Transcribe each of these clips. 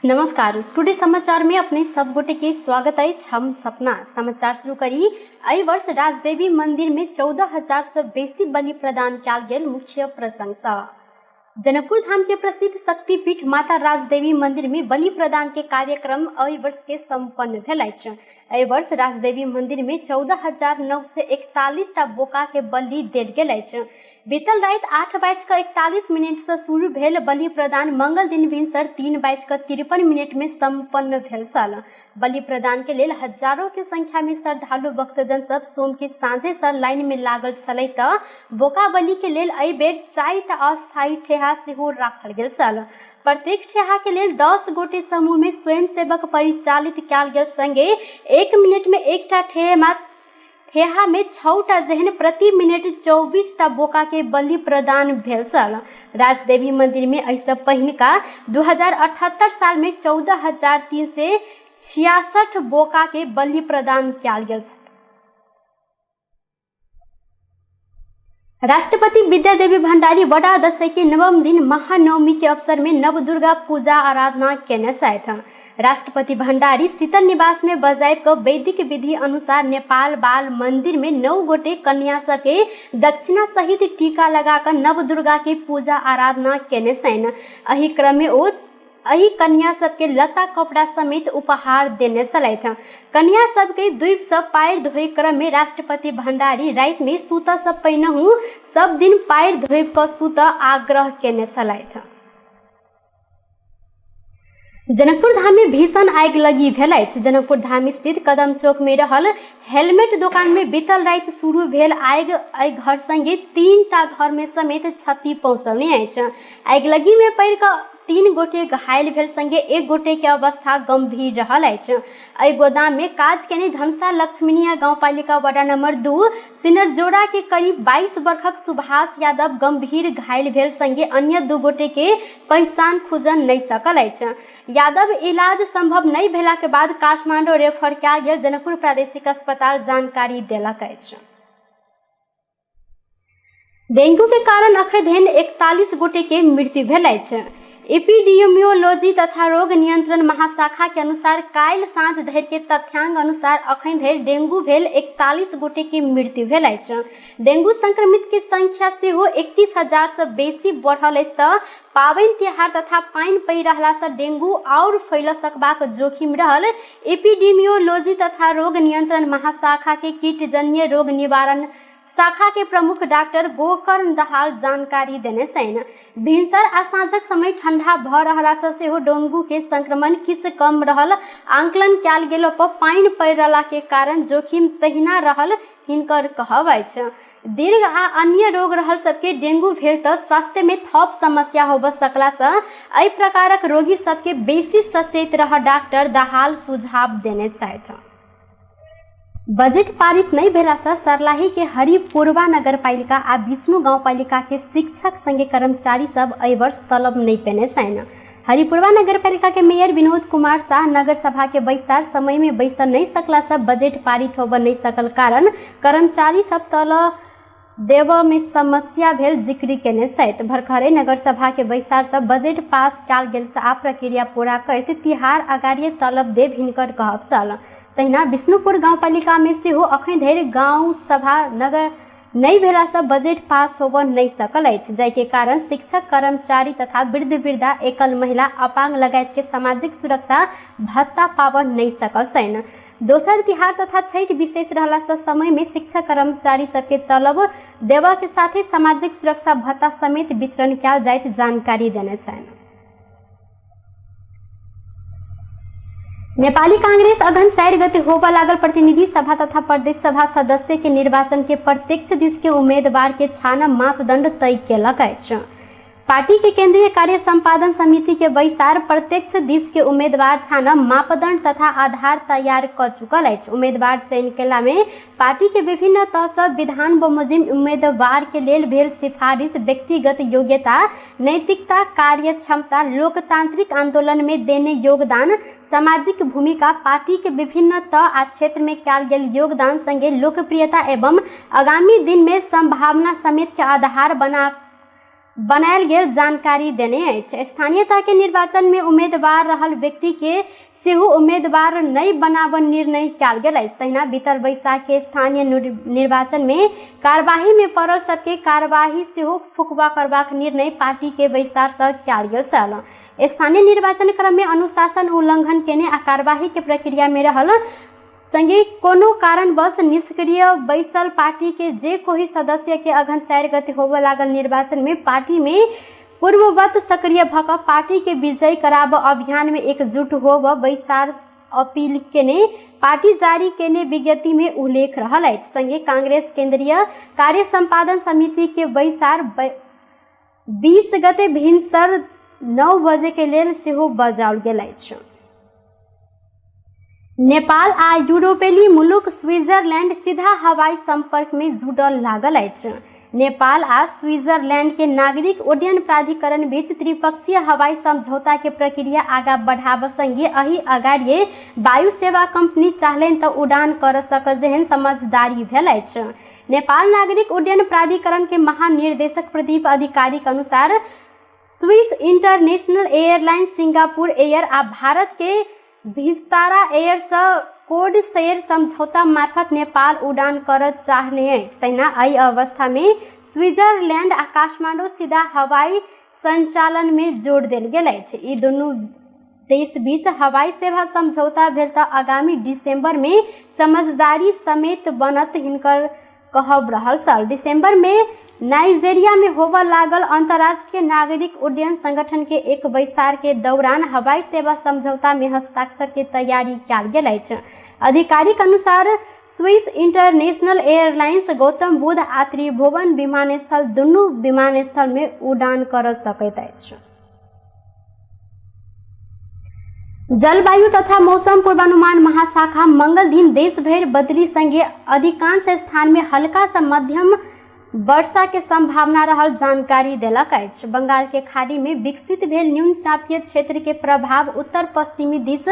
नमस्कार, टुडे समाचार में अपने सब गोटे के स्वागत अछि। हम सपना समाचार शुरू करी। एहि वर्ष राजदेवी मंदिर में 14,000 से बेसी बलि प्रदान कयल गेल मुख्य प्रसंग। जनकपुर धाम के प्रसिद्ध शक्तिपीठ माता राजदेवी मंदिर में बलि प्रदान के कार्यक्रम एहि वर्ष के संपन्न भेल अछि। एहि वर्ष राजदेवी मंदिर में 14,941 टा बोका के बलि देल गेल अछि। बीतल राति 8:41 से शुरू भेल बलि प्रदान मंगल दिन भिनसर 3:53 में संपन्न भेल छल। बलि प्रदान के लेल हजारों के संख्या में श्रद्धालु भक्तजन सब सोम के साँझे से लाइन में लागल छलै त बोका बलि के लेल एहि बेर 4 टा अस्थायी ठेहा सेहो राखल गेल छल। प्रत्येक ठेहा के लेल 10 गोटे समूह में स्वयंसेवक परिचालित कयल गेल संगे 1 मिनट में एकटा ठेहा में 6 टा जेहन प्रति मिनट 24 टा बोका के बलि प्रदान भेल छल। राजदेवी मंदिर में एहिसँ पहिनका 2078 साल में 14,366 बोका के बलि प्रदान कयल गेल छल। राष्ट्रपति विद्यादेवी भण्डारी बडा दशैं के नवम दिन महानवमी के अवसर में नवदुर्गा पूजा आराधना केने छथि। राष्ट्रपति भण्डारी शीतल निवास में बजाय क वैदिक विधि अनुसार नेपाल बाल मंदिर में 9 गोटे कन्या सबके दक्षिणा सहित टीका लगा क नवदुर्गा के पूजा आराधना केने छनि। एहि क्रम में ओ एहि कन्या सबके लता कपड़ा समेत उपहार देने छलथि। कन्या सबके दुइब सँ पाएर धोइ क्रम में राष्ट्रपति भण्डारी राति में सुतऽ सँ पहिनहु सब दिन पाएर धोइ कऽ सुतऽ आग्रह केने छलथि। जनकपुर धाम में भीषण आगि लगी भेल अछि। जनकपुर धाम स्थित कदम चौक में रहल हेलमेट दोकान में बीतल राति शुरू भेल आगि एहि घर संगे 3 टा घर में समेत क्षति पहुँचौने अछि। आगिलगी में पड़ि कऽ 3 गोटे घायल भेल संगे 1 गोटे के अवस्था गंभीर रहल अछि। एहि गोदाम में काज केने धनुषा लक्ष्मीनिया गाउँपालिका वडा नंबर 2 सिनरजोड़ा के करीब 22 वर्षक सुभाष यादव गंभीर घायल भेल संगे अन्य 2 गोटे के पहचान खुजन नहीं सकल अछि। यादव इलाज संभव नहीं भेला के बाद काठमांडू रेफर कयल गेल जनकपुर प्रादेशिक अस्पताल जानकारी देलक अछि। डेंगू के कारण अखन धरि 41 गोटे के मृत्यु भेल अछि। एपिडेमियोलॉजी तथा रोग नियंत्रण महाशाखा के अनुसार काल्हि साँझ धरि के तथ्यांक अनुसार अखन धरि डेंगू भेल 41 गोटे के मृत्यु भेल अछि। डेंगू संक्रमित के संख्या सेहो 31,000 से बेसी बढ़ल अछि त पाबनि तिहार तथा पानि पड़ि रहला से डेंगू और फैल सकबाक जोखिम रहल एपिडेमियोलॉजी तथा रोग नियंत्रण महाशाखा के कीटजन्य रोग निवारण शाखा के प्रमुख डॉक्टर गोकर्ण दहाल जानकारी देने छनि। भिनसर आ साँझक समय ठंडा भ रहला से सेहो डेंगू के संक्रमण किछु कम रहल आंकलन कयल गेलो पर पानि पड़ि रहला के कारण जोखिम तहिना रहल हिनकर कहब अछि। दीर्घ आ अन्य रोग रहल सबके डेंगू भेल त स्वास्थ्य में थप समस्या होब सकला से एहि प्रकारक रोगी सबके बेसी सचेत रह डॉक्टर दहाल सुझाव देने छथि। बजट पारित नहीं भेला से सर्लाही के हरिपुरवा नगरपालिका आ विष्णु गाउँपालिका के शिक्षक संगे कर्मचारी सब एहि वर्ष तलब नहीं पेने छनि। हरिपुरवा नगरपालिका के मेयर विनोद कुमार शाह नगर सभा के बैसार समय में बैस नहीं सकला से बजट पारित होब नहीं सकल कारण कर्मचारी सब तलब देव में समस्या भेल जिक्र केने छथि। भर्खरे नगर सभा के बैसार से बजट पास कयल गेल से आ प्रक्रिया पूरा करैत तिहार अगाड़िए तलब देव हिनकर कहब छल। तहिना विष्णुपुर गाउँपालिका में सेहो अखन धरि गाँव सभा नगर नहीं भेला से बजट पास होब नहीं सकल अछि, जाहिके कारण शिक्षक कर्मचारी तथा वृद्ध वृद्धा एकल महिला अपांग लगायत के सामाजिक सुरक्षा भत्ता पाब नहीं सकल छनि। दोसर तिहार तथा छठ विशेष रहला से समय में शिक्षक कर्मचारी सबके तलब देबऽ के साथे सामाजिक सुरक्षा भत्ता समेत वितरण कयल जाइत जानकारी देने छनि। नेपाली कांग्रेस अगहन 4 गते होबऽ लागल प्रतिनिधि सभा तथा प्रदेश सभा सदस्य के निर्वाचन के प्रत्यक्ष दिस के उम्मीदवार के छान मापदंड तय केलक अछि। पार्टी के केंद्रीय कार्य संपादन समिति के बैसार प्रत्यक्ष दिस के उम्मीदवार छान मापदंड तथा आधार तैयार क चुकल अछि। उम्मीदवार चयन केला में पार्टी के विभिन्न तह सँ विधान बमोजिम उम्मीदवार के लेल भेल सिफारिश व्यक्तिगत योग्यता, नैतिकता, कार्य क्षमता, लोकतांत्रिक आंदोलन में देने योगदान, सामाजिक भूमिका, पार्टी के विभिन्न तह आ क्षेत्र में कयल गेल योगदान संगे लोकप्रियता एवं आगामी दिन में संभावना समेत के आधार बना बनायल गेल जानकारी देने अछि। स्थानीय तह के निर्वाचन में उम्मीदवार रहल व्यक्ति के सेहो उम्मीदवार नहि बनाबऽ निर्णय कयल गेल अछि। तहिना बीतल बैसाख के स्थानीय निर्वाचन में कार्यवाही में पड़ल सबके कार्यवाही सेहो फुकबा करबाक निर्णय पार्टी के बैसार सँ कयल गेल छल। स्थानीय निर्वाचन क्रम में अनुशासन उल्लंघन केने आ कार्यवाही के प्रक्रिया में रहल संगे कोनो कारणवश निष्क्रिय बैसल पार्टी के जे कोई सदस्य के अगहन 4 गते होबय लागल निर्वाचन में पार्टी में पूर्ववत सक्रिय भऽ कऽ पार्टी के विजयी कराबऽ अभियान में एकजुट होबऽ बैसार अपील केने पार्टी जारी केने विज्ञप्ति में उल्लेख रहल अछि। संगे कांग्रेस केंद्रीय कार्य संपादन समिति के बैसार 20 गते भिनसर 9 बजे के लेल सेहो बजाओल गेल अछि। नेपाल आ यूरोपीय मुलुक स्विट्जरलैंड सीधा हवाई संपर्क में जुड़ल लागल अछि। नेपाल आ स्विट्जरलैंड के नागरिक उड्डयन प्राधिकरण बीच त्रिपक्षीय हवाई समझौता के प्रक्रिया आगा बढ़ाबऽ संगे एहि अगाड़िए वायु सेवा कंपनी चाहलनि तऽ उड़ान कर सकत जेहन समझदारी भेल अछि। नेपाल नागरिक उड्डयन प्राधिकरण के महानिर्देशक प्रदीप अधिकारी के अनुसार Swiss international airlines, Singapore air आ भारत के विस्तारा एयर सँ कोड शेयर समझौता मार्फत नेपाल उड़ान करऽ चाहने अछि। तहिना एहि अवस्था में स्विट्जरलैंड आ काठमांडू सीधा हवाई संचालन में जोड़ देल गेल अछि। ई दुनू देश बीच हवाई सेवा समझौता भेल तऽ आगामी दिसंबर में समझदारी समेत बनत हिनकर कहब रहल छल। दिसंबर में नाइजेरिया में होबय लागल अंतर्राष्ट्रीय नागरिक उड्डयन संगठन के एक बैसार के दौरान हवाई सेवा समझौता में हस्ताक्षर के तैयारी कयल गेल अछि। अधिकारीक अनुसार Swiss international airlines Gautam Buddha आ त्रिभुवन विमानस्थल दुनू विमानस्थल में उड़ान कर सकैत अछि। जलवायु तथा मौसम पूर्वानुमान महाशाखा मंगल दिन देश भरि बदली संगे अधिकांश स्थान में हल्का से मध्यम वर्षा के संभावना रहल जानकारी देलक अछि। बंगाल के खाड़ी में विकसित भेल न्यून चापीय क्षेत्र के प्रभाव उत्तर पश्चिमी दिस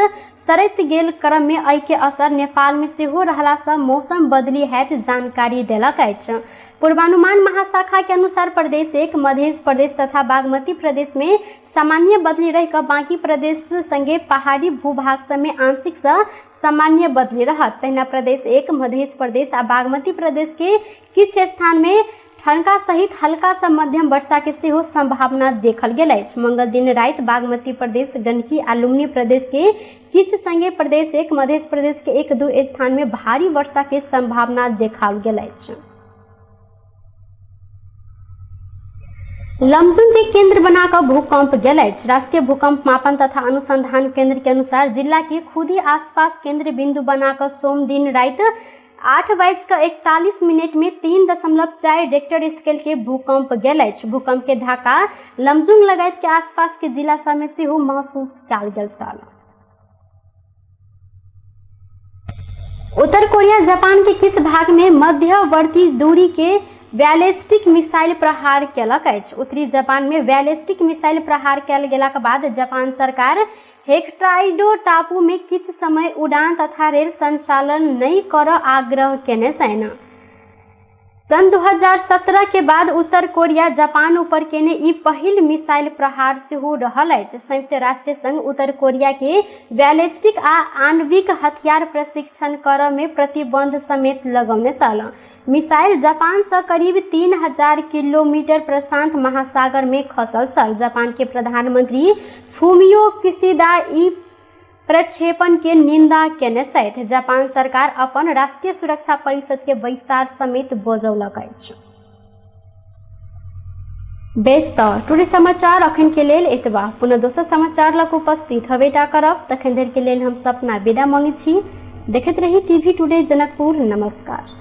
सरैत गेल क्रम में एहि के असर नेपाल में सेहो रहला से मौसम बदली हैत जानकारी देलक अछि। पूर्वानुमान महाशाखा के अनुसार प्रदेश 1, मध्य प्रदेश तथा बागमती प्रदेश में सामान्य बदली रहि कऽ बाकी प्रदेश संगे पहाड़ी भूभाग सब में आंशिक सँ सामान्य बदली रहत। तहिना प्रदेश 1, मध्य प्रदेश आ बागमती प्रदेश के किछु स्थान में ठनका सहित हल्का सँ मध्यम वर्षा के सेहो संभावना देखल गेल अछि। मंगल दिन राति बागमती प्रदेश, गंडकी आ लुम्बिनी प्रदेश के किछु संगे प्रदेश 1, मध्य प्रदेश के 1-2 स्थान में भारी वर्षा के संभावना देखाओल गेल अछि। लमजुङ के केंद्र बना कऽ भूकंप गेल अछि। राष्ट्रीय भूकंप मापन तथा अनुसंधान केंद्र के अनुसार जिला के खुदी आसपास केंद्र बिंदु बना कऽ सोम दिन राति 8:41 में 3.4 रेक्टर स्केल के भूकंप गेल अछि। भूकंप के धक्का लमजुङ लगायत के आसपास के जिला सब में सेहो महसूस कयल गेल छल। उत्तर कोरिया जापान के किछु भाग में मध्यवर्ती दूरी के बैलिस्टिक मिसाइल प्रहार केलक अछि। उत्तरी जापान में बैलिस्टिक मिसाइल प्रहार कयल गेलाक बाद जापान सरकार हेक्टाइडो टापू में किछु समय उड़ान तथा रेल संचालन नहि करऽ आग्रह केने छनि। सन् 2017 के बाद उत्तर कोरिया जापान ऊपर केने ई पहिल मिसाइल प्रहार सेहो रहल अछि। संयुक्त राष्ट्र संघ उत्तर कोरिया के बैलिस्टिक आ आणविक हथियार प्रशिक्षण करऽ में प्रतिबंध समेत लगौने छल। मिसाइल जापान सँ करीब 3000 किलोमीटर प्रशांत महासागर में खसल छल। जापान के प्रधानमंत्री फूमियो किशिदा ई प्रक्षेपण के निंदा केने छथि। जापान सरकार अपन राष्ट्रीय सुरक्षा परिषद के बैसार समेत बजौलक अछि। बेस तऽ टुडे समाचार अखन के लेल एतबा। पुनः दोसर समाचार लग उपस्थित हवेटा करब। तखन धरि के लेल हम सपना विदा मांगै छी। देखैत रही टीवी टुडे जनकपुर। नमस्कार।